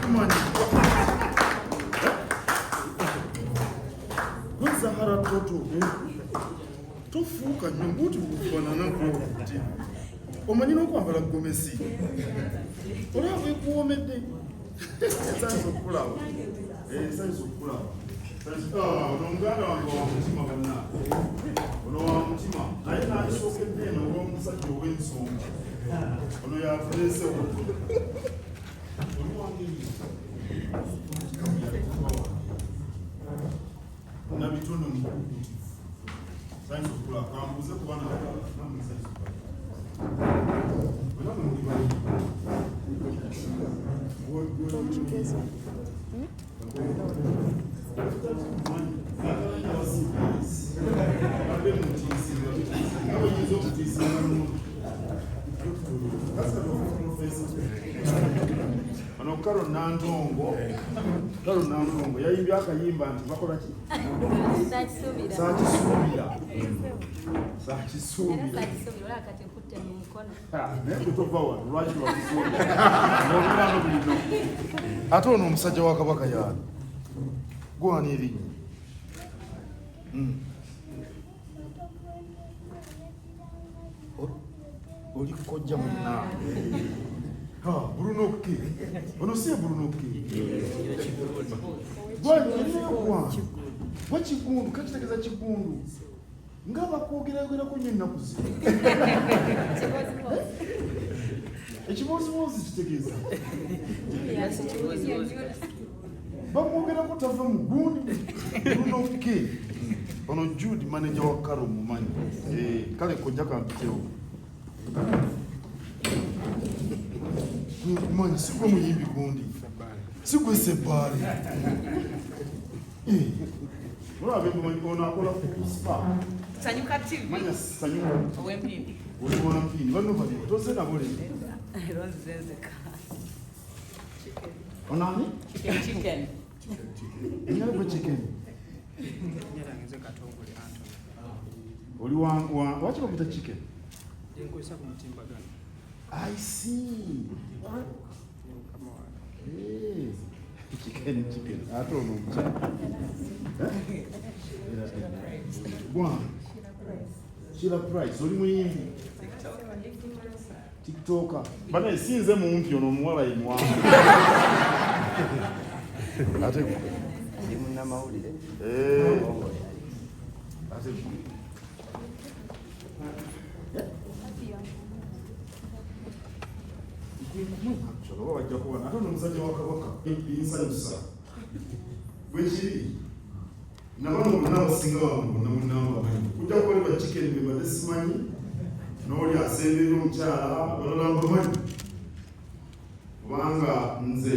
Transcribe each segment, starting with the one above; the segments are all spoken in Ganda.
Nkumanyi. Gwe Zahara Toto. Tofuuka nnyo ng'oti bukufaanana gwe omanyi n'okwambala gomesi olaba bwekuwoomedde. Nsanyusa okukulaba. Nsanyusa okukulaba. Ono muganda wange wa mutima bannange. Ono wa mutima naye n'alisookedde eno olw'omusajja ow'ensonga. Ono yatuleesewo. Oli wange nabitono mukukuutivu. Nsanyusa okukulaba. Kambuuze ku baana abalala. Namwe nsanyusa okukulaba. Mwena mwe muli bayimbi. Ono Karo Nantongo, Karo Nantongo yayimbye akayimba nti bakola ki? Saakisuubira. Saakisuubira. Naye gwe tova wano lwaki wakisuubira? N'obulano bulino. Ate ono omusajja wa Kabaka yaani? Gwani erinnya? Oli kojja munnange. Bruno K. Ono si Bruno K. Gwani? Gwa Kigundu, kakitegeeza Kigundu. Nga bakwogeraayogerako nnyo ennaku zino. Ekibooziboozi kitegeeza. Bamwogerako tava mu gundi. Bruno K. Ono Jude manager wa Karo mumanyi. Kale kojja kampitewo. Nkumanyi si gwe muyimbi gundi. Si gwe Sebbaale. Olaba bye ono akola ku spa. Sanyuka TV. Manya Sanyuka. Ow'empindi. Oli wa mpindi. Banno bali toze nabo leero. Era nzize nzeka. Ono ani? Chicken chicken. Erinnya gwe chicken. Oli wa lwaki bakuyita chicken? Nkozesa ku mutimbagano. I see. Hey. Chicken chicken. Ate ono omukyala. Gwana. Sheila Price oli muyimbi? TikToker. Bana sinze mumpi ono omuwala ye muwanvu. Ate gwe. Ndi munnamawulire. Ate gwe. Oba bajja kuba ate ono omusajja wa Kabaka binsanyusa bwekiri nabano bonna abasinga bange bonna bonna mbamanyi kujja kuba ba chicken be mbadde simanyi n'oli asemberera omukyala balala mbamanyi kubanga nze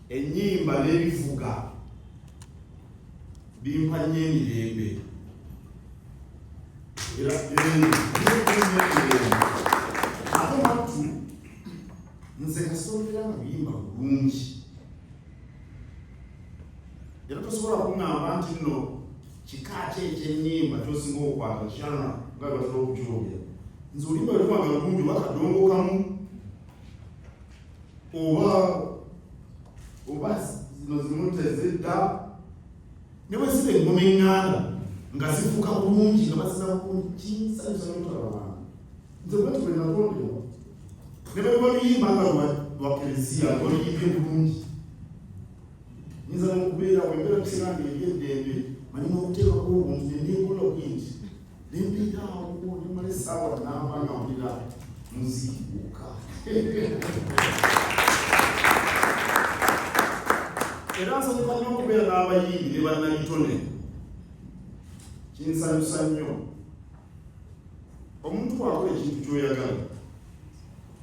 ennyimba n'ebivuga bimpa nnyo emirembe era bimpa nnyo emirembe ate mwattu nze kasita nga luyimba bulungi era tosobola kuŋŋamba nti nno kika ki ekyennyimba kyosinga okwata kyana nga batera okukyogera nze oluyimba lwe lubanga lulungi oba kadongo kamu oba oba zino zimu tezidda ne bwe ziba engoma eŋŋanda nga zifuuka bulungi nga bazina bulungi kinsanyusa n'otwala wange nze bwenti bwe natondebwa ne bwe luba luyimba nga lwa kereziya nga luyimbye bulungi nyinza n'okubeera wembeera biseera nga ebyeddembe manyi n'okuteekako obuntu nenenkola bwingi nembeera awo nemala essaawa namba nga mpulira muziki gwokka era nsanyuka nnyo okubeera n'abayimbi ne bannabitone kinsanyusa nnyo omuntu bw'akola ekintu ky'oyagala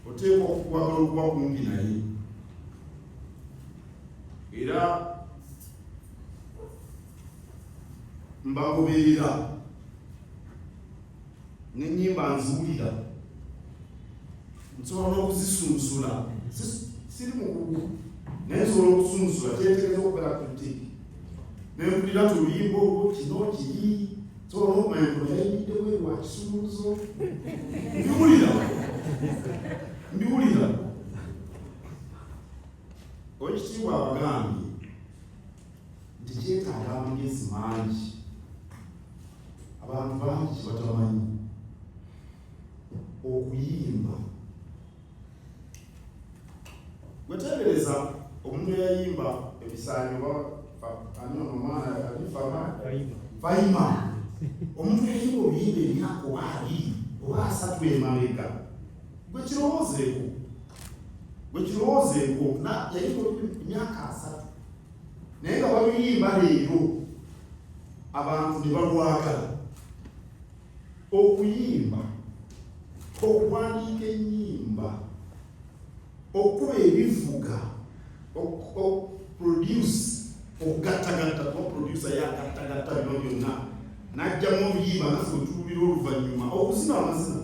oteekwa okwagala okuba kumpi naye era mbagoberera n'ennyimba nziwulira nsobola n'okuzisunsula siri mukugu naye nsobola okusunsula kyetegeeza okubeera critic nempulira nti oluyimba olwo kino kiri nsobola n'okumanya nti ono yayimbidde bweru wa kisumuluzo mbiwulira mbiwulira. Owekitiibwa abagambye nti kyetaaga amagezi mangi, abantu bangi kyebatamanyi okuyimba. Gweteebereza omuntu eyayimba ebisaanyi oba ani ono omwana ali Fama Faima, omuntu eyayimba oluyimba emyaka oba 20 oba 30 emabega, gwe kirowoozeeko, gwe kirowoozeeko, yayimba oluyimba emyaka 30 naye nga baluyimba leero abantu ne balwagala. Okuyimba, okuwandiika ennyimba, okukuba ebivuga, produce, okugattagatta, kuba producer yagattagatta bino byonna n'ajjamu oluyimba naffe otuwulira oluvannyuma, okuzina amazina,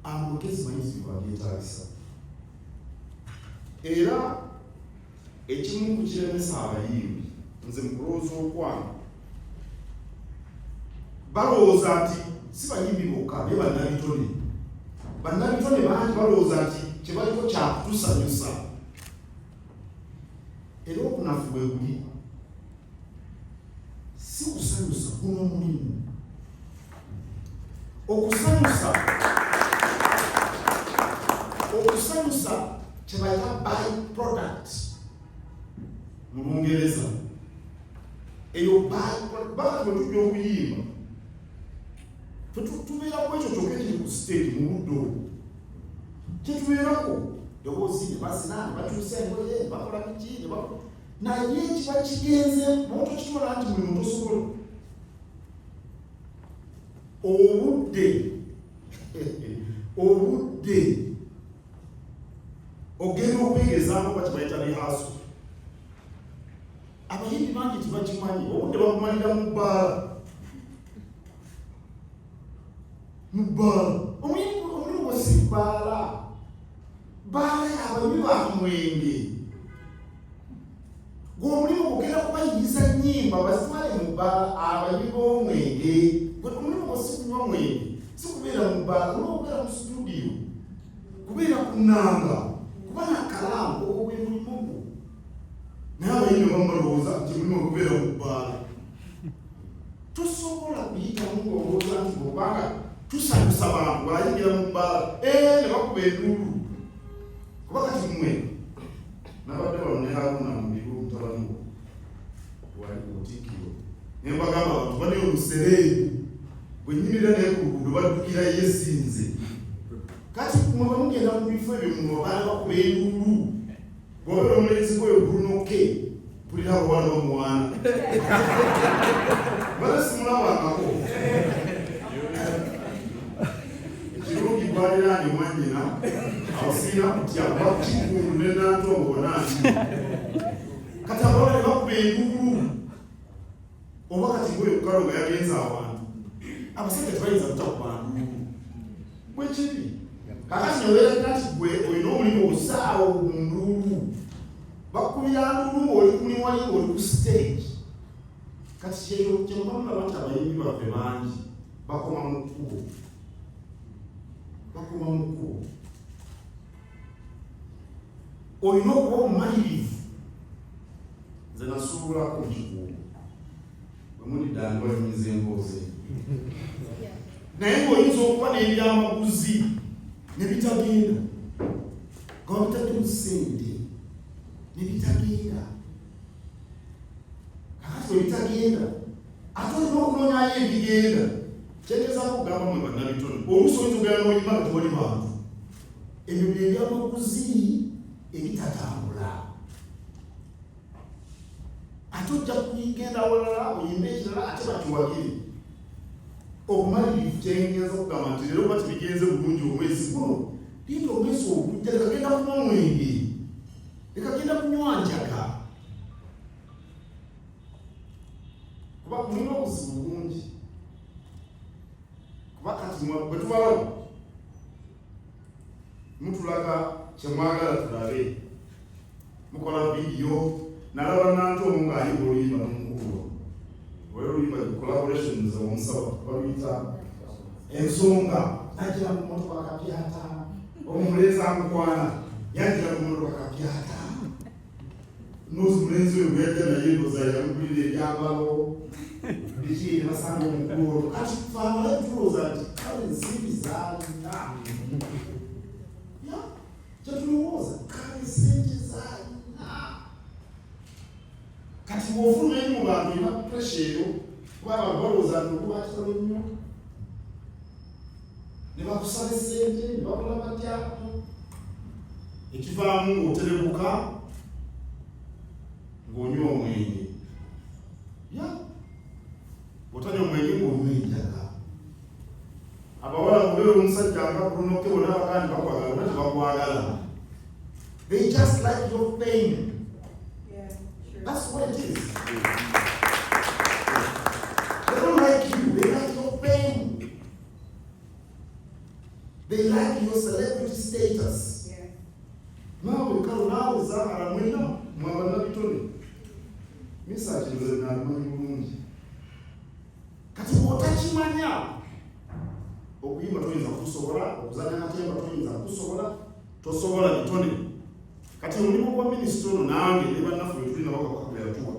amagezi mayitirivu ageetaagisa. Era ekimu ku kiremesa abayimbi, nze mu kulowooza okwange, balowooza nti si bayimbi bokka naye bannabitone. Bannabitone bangi balowooza nti kye baliko kyakutusanyusa, era obunafu bwe buli si kusanyusa, guno omulimu okusanyusa, okusanyusa kye bayita by product mu Lungereza. Eyo by product, baka bwe tujja okuyimba tubeera ku ekyo kyokka ekiri ku stage mu budde obwo kyetubeerako, ddoboozi ne bazina ne bakyusa engoye ne bakola biki ne bakola, naye kiba kigenze muntu kitwala nti mulimu tosobola obudde obudde ogenda okwegezaako kuba kibayita rehearsal. Abayimbi bangi tebakimanyi, obudde babumalira mu bbaala, mu bbaala. Omulimu gwe si bbaala, bbaala y'abanywi ba mwenge. Gwe omulimu gugenda kubayiyiza nnyimba bazitwale mu bbaala abanywi b'omwenge. Gwe omulimu gwe si kunywa mwenge, si kubeera mu bbaala, olina okubeera mu studio, kubeera ku nnanga, kuba na kalaamu, ogwo gwe mulimu gwo. Naye abayimbi abamu balowooza nti omulimu okubeera mu bbaala. Tosobola kuyitamu ng'olowooza nti obanga tusanyusa bantu bw'ayingira mu bbaala ne bakuba enduulu. Kuba kati mmwe nabadde wano ne Haruna Mubiru mutabani wo wali ku Butikkiro, ne mbagamba abantu bali omusereebu bwe nnyimirira naye ku luguudo baddukira ye si nze. Kati mmwe bwe mugenda mu bifo ebyo mmwe abaana bakuba enduulu, bw'obeera omulenzi gwoyo Bruno K mpulira abawana bamuwaana bala simulabangako. Ekirungi gwaliraanye mwannyina awo sirina kutya kuba Kiggundu ne Nantongo bonna nti kati abawala ne bakuba enduulu, oba kati ng'oyo kukalo nga yagenze awantu abasajja tebayinza kutakuba nduulu bwekiri. Kakati neweerabira nti gwe olina omulimu osaawo mu nduulu, bakubira nduulu ng'oli ku mulimu wali ng'oli ku stage. Kati kyekyo kyemuva mulaba nti abayimbi baffe bangi bakoma mu kkubo, bakoma mu kkubo. Olina okuba omumalirivu. Nze nasuubulako mu Kikuubo bwe mulidda ndwanyumiza emboozi, naye ng'oyinza okuba n'ebyamaguzi ne bitagenda nga wabitaddemu ssente ne bitagenda. Kakati bwe bitagenda ate olina okunoonyayo ebigenda. Kyengezaako okugamba mwe bannabitone, oluusi oyinza okugenda n'oyimba nga tewali bantu. Ebyo bye byamaguzi ebitatambula. Ate ojja kugenda awalala oyimbe ekirala ate bakiwagire. Obumalirivu kyengenza okugamba nti leero oba tebigenze bulungi omwezi guno, linda omwezi ogujja, leka genda kunywa mwenge, leka genda kunywa njaga, kuba mulina obuzibu bungi. Kuba kati bwe tubalaba mutulaga kyemwagala tulabe, mukola vidiyo. Nalaba Nantongo ng'ayimba oluyimba n'omukuulo olwo oluyimba collaborations omusaba baluyita ensonga, nagira mu motoka kapyata omulenzi amukwana. Yajja mu mmotoka kapyata. Nozi mulenzi oyo gwe yajja naye ndowooza yamugulira ebyambalo biki ne basanga omukulu olwo. Kati ffe abalabi tulowooza nti kale ensimbi zaalina. Ya, kye tulowooza kale sente zaalina. Kati bw'ofuluma eri mu bantu olina pressure eyo kuba abantu balowooza nti okuba kitalo nnyo ne bakusaba essente ne bakola batya ekivaamu ng'oterebuka ng'onywa omwenge ya bw'otanywa omwenge ng'onywa enjaga abawala mubeera omusajja nga Bruno K bonna bagandi bakwagala bonna tebakwagala. They just like your fame. Yeah, sure. That's what it is. They don't like you, they like your fame. They like your celebrity status. Naawe kalo naawe Zahara mwena mwaba nabitone. Misa kinze nabimanyi bulungi. Kati bw'otakimanya okuyimba toyinza kukusobola, okuzannya katemba toyinza kukusobola, tosobola bitone. Kati omulimu gwa minisita ono nange ne bannaffe be tuli nabo Kabaka gwe yatuwa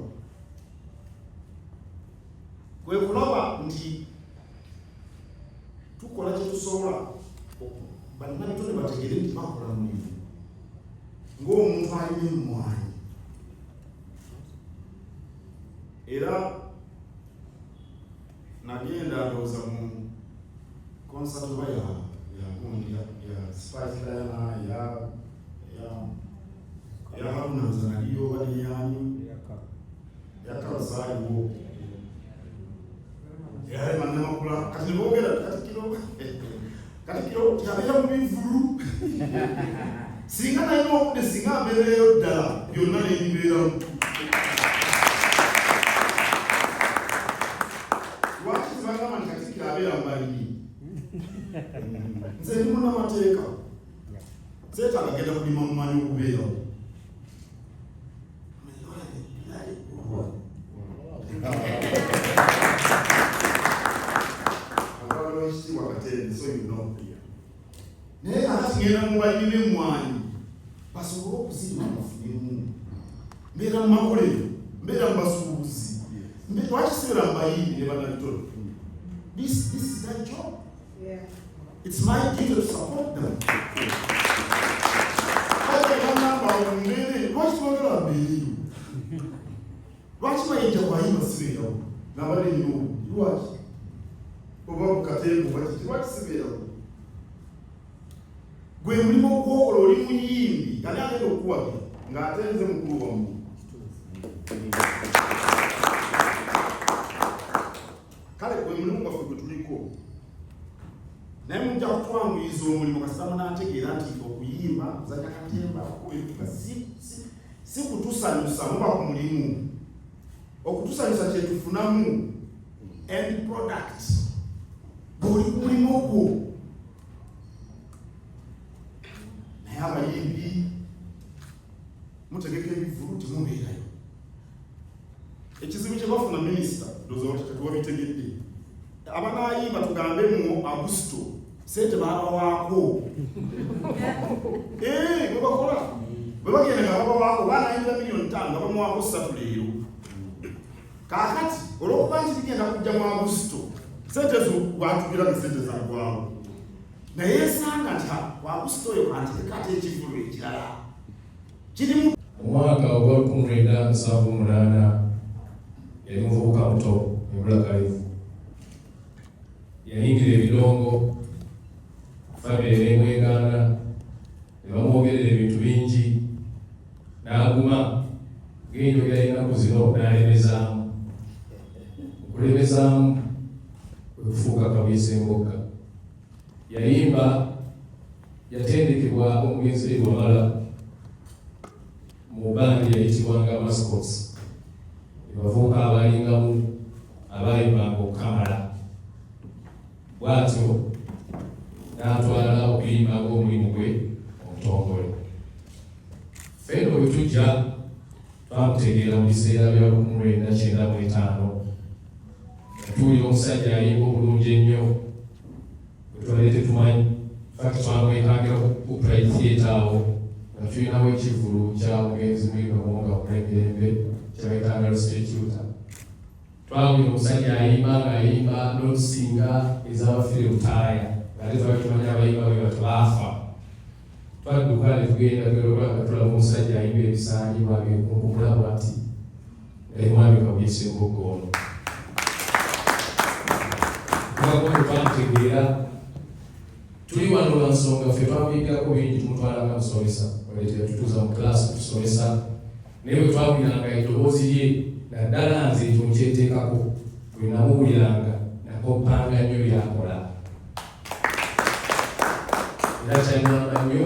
kwe kulaba nti tukola kye tusobola bannabitone bategeere nti bakola mulimu ng'omuntu alina emmwanyi era nagenda ndowooza mu concert oba ya ya gundi ya ya Spice Diana ya ya ya Haruna ndowooza naliyo oba neyani ya Kabasaaliwo era Namakula kati neboogera Katikkiro Katikkiro yabeera mu bivvulu singa nalina obudde singa mbeereyo ddala byonna nebibeeramu. Lwaki tebagamba nti Katikkiro abeera mu balimi? Nze ndi munnamateeka, seetaaga genda kulima mumanyi okubeerawo. Ekitiibwa Katende, so you know. Naye kakati ngenda mu balimi b'emmwanyi basobole okuzirima bafunemu. Mbeera mu makolero, mbeera mu basuubuzi, lwaki sibeera mu bayimbi ne bannabitone? This is their job. It's my duty to support them. Kale bagamba mbeere, lwaki tebagala mbeereyo? Lwaki Mayinja bw'ayimba sibeerawo? Nabadde nnina obudde, lwaki? Oba mu katemba oba kiki, lwaki sibeerawo? Gwe mulimu ogwokola oli muyimbi, ani agenda okukuwagira ng'ate nze mukulu wammwe? Kale gwe mulimu gwaffe gwe tuliko, naye mujja kutwanguyiza omulimu kasita munaategeera nti okuyimba, kuzannya katemba, okukuba ebivuga si kutusanyusa, muba ku mulimu. Okutusanyusa kye tufunamu end product bw'oli ku mulimu gwo. Naye abayimbi mutegeka ebivvulu temubeerayo. Ekizibu kye bafuna minisita ndowooza tewabitegedde. Abanaayimba tugambe mu Agusto sente babawaako. Bwe bakola bwe bagenda nga babawaako banaayimba 5,000,000 nga bamuwaako 3 leero. Kaakati olw'okuba nti bigenda kujja mu Agusto sente zo bwatugira ne sente zaggwawo. Naye esanga nti ku Agusto oyo kantereka ate ekivvulu ekirala kirimu. Omwaka ogwa 1978 yali muvubuka muto embulakalevu. Yayingira ebidongo, famire n'emwegaana, ne bamwogerera ebintu bingi, n'aguma ng'enjogera y'ennaku zino n'alemezaamu. Okulemezaamu kwe kufuuka Kabuye Ssembogga. Yayimba, yatendekebwa omugenzi Elly Wamala mu bandi eyayitibwanga Mascots. Abavubuka abalingamu abaayimbanga okukamala. Bw'atyo n'atwala okuyimba ng'omulimu gwe omutongole. Ffe nno bwe tujja twamutegeera mu biseera bya 1995 nga tuwulira omusajja ayimba obulungi ennyo gwe tubadde tetumanyi. Fact twamwekangira ku Pride Theatre awo Nga tulinawo ekivvulu kya mugenzi Mwine Muwonge Omulemirembe kye bayitanga Lusitekyuta. Twawulira omusajja ayimba ng'ayimba n'okusinga ez'abafiire Lutaaya ng'ate twali tumanyi abayimba bwe batyo baafa. Twadduka ne tugenda tugenda okulaba nga tulaba omusajja ayimba ebisaanyi bw'abyekunkumula bw'ati nga ye Mwami Kabuye Ssengoggo ono. Okuva ku twamutegeera. Tuli wano lwa nsonga ffe twamuyigirako bingi, tumutwala nga musomesa wadde teyatutuuza mu class kutusomesa, naye bwe twawuliranga eddoboozi lye naddala nze ekyo nkyeteekako, bwe namuwuliranga nakoppanga nnyo by'akola era kyannyamba nnyo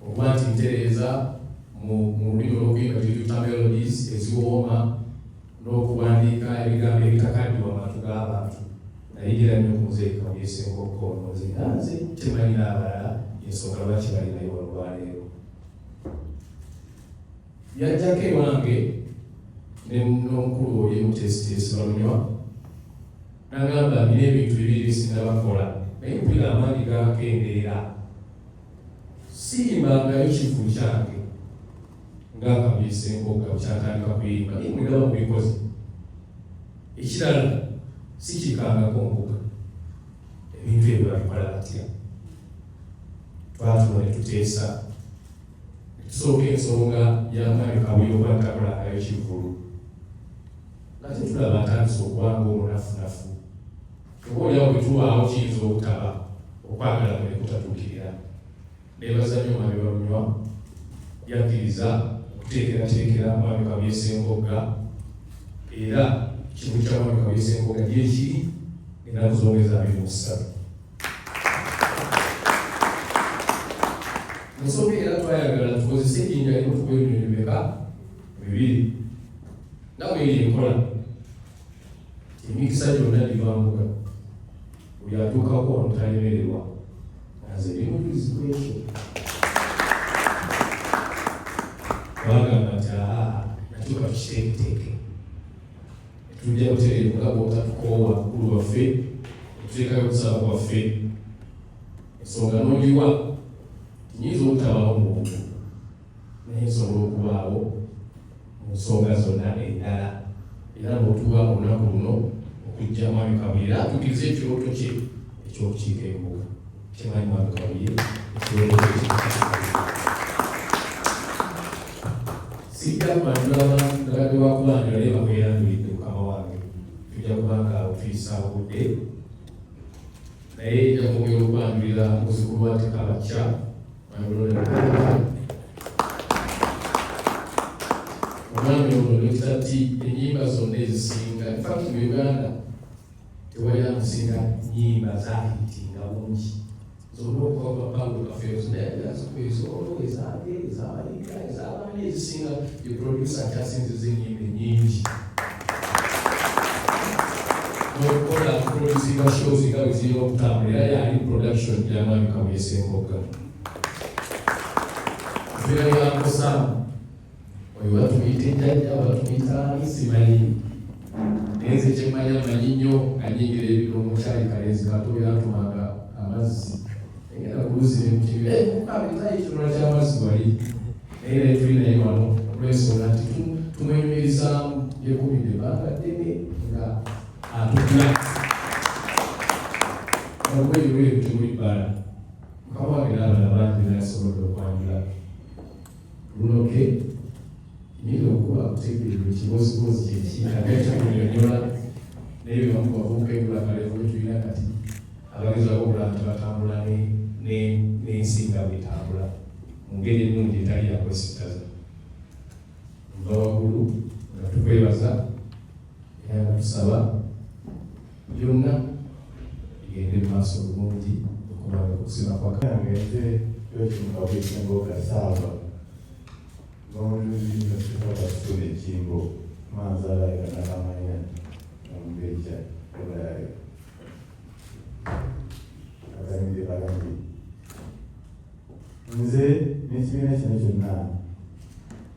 okuba nti ntereeza mu lulimi olw'okuyimba gye tuyita melodies eziwooma n'okuwandiika ebigambo ebitakaddiwa mu matu g'abantu. Nayigira nnyo ku Muzeeyi Kabuye Ssenkokko ono nze nga nze kyemanyi n'abalala y'ensonga lwaki bali naye wano olwaleero. Yajjako ewange n'omukulu oli omuteesiteesi Balunywa n'agamba nina ebintu bibiri bye sinnaba kukola naye mpulira amaanyi gankendeera. Siyimbangayo kivvulu kyange nga Kabuye Ssenkogga bukyatandika kuyimba naye mwendaba mubikoze. Ekirala sikiikangako mbuga, ebintu ebyo babikola batya? Twatuula ne tuteesa ne tusooka ensonga ya Mwami Kabuye okuba nti takolangayo kivvulu nga tetulaba atandise okuba ng'omunafunafu oba olyawo bwe tubaawo kiyinza obutaba okwagala kwe ne kutatuukirira. Neebaza nnyo Mwami Balunywa yakkiriza okuteekerateekera Mwami Kabuye Ssengogga era ekivu kya Mwami Kabuye Ssengogga gyekiri ennaku z'omwezi 23. Ensonga era twayagala tukozese ejjinja limu tukuba ebinyonyi bimeka? Bibiri. Nga bweri enkola, emikisa gyonna giva mbuga. Buli atuukako wano talemererwa. Nze ndi mujulizi kwekyo. Twagamba nti aa nakyo katukiteeketeeke. Netujja butereevu nga bw'otatukoowa mukulu waffe, netuteekayo okusaba kwaffe. Ensonga n'ogiwa nti nyinza obutabaawo mu buntu naye nsobola okubaawo mu nsonga zonna endala era n'otuwa olunaku luno okujja Mwami Kabuye era atuukirize ekirooto kye eky'okukiika embuga. Kyemanyi Mwami Kabuye ekirooto kye sijja kwanjula bantu ndagadde wakubanjula naye bakweyanjulidde mukama wange tujja kubanga awo tuyisa obudde naye nja kwongera okwanjulira muzzukulu wa Tekabakya. Omwami ono Dokita T ennyimba zonna ezisinga in fact mu Uganda tewali amusinga nnyimba zahitinga bungi zonna okuva kwa Paulo Kafeero zonna yali azikuba ezoolo ezange ezabayiga ezabaani ezisinga ye producer akyasinziza ennyimba ennyingi n'okukola producinga shows nga bwe zirina okutambula era yali production ya Mwami Kabuye Ssengogga. Tubeera yankosa oyo batumuyita ejjajja batumuyita ani simanyi naye nze kyemmanya mmanyi nnyo nga nyingira ebidongo kyali kalenzi kato yantumanga amazzi egenda ku luzzi ne mukibira mukabitayo ekitonola ky'amazzi wali naye naye tuli naye wano olw'ensonga nti tumwenyumirizaamu yekumidde ebbanga ddene nga atugula olweyo lweru temuli bbala. Mukama wange n'abalala bangi benasobodde okwanjula. Lunoke nyinza okuba kutegeerwa ekiboziboozi kyeki ate kyakunyonyola naye be bamu bavubuka embula kalevu betulina kati abagezaako okulaba nti batambula n'ensi nga bwetambula mu ngeri ennungi etali yakwesittaza. Nva waggulu nga tukwebaza era nga tusaba byonna bigende mu maaso bulungi okubanga okusima kwa Yange nze George Mukabi Ssengoka Saava n'omujuzi Christopher Kasule Kimbo Manzala Nakamanya Omumbejja Ebulayo Agamire Bagamire. Nze n'ekibiina kino kyonna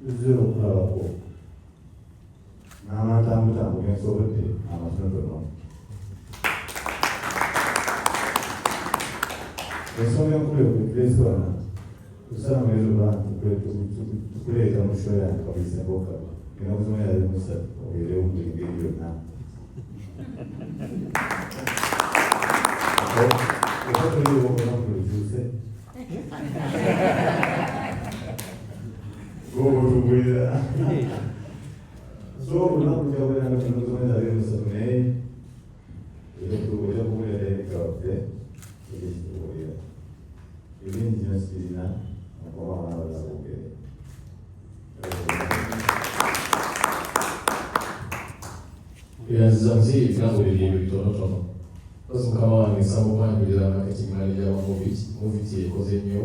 tuzze okulabako n'amantambutambu ge nsobodde amatonotono. Ensonga enkulu ekuleese wano Tusana mwezi tukuleeta mu show yange Kabuyisa Ng'okaba. Ennaku z'omwezi 23 obeerewo mu buli ngeri yonna. Oba toliiwo olunaku lukyuse. Gwoba otubuulira. So olunaku lujja kubeera nga ennaku z'omwezi 23 naye ojja kubuulira director waffe ekyo ekitubuulira. Ebingi nnyo sibirina mukama wange abalala boogere. Eyanziza nze ebigambo bye byebyo bitonotono. Mpozi mukama wange nsaba okwanjulira marketing manager wa Movit. Movit ekoze nnyo.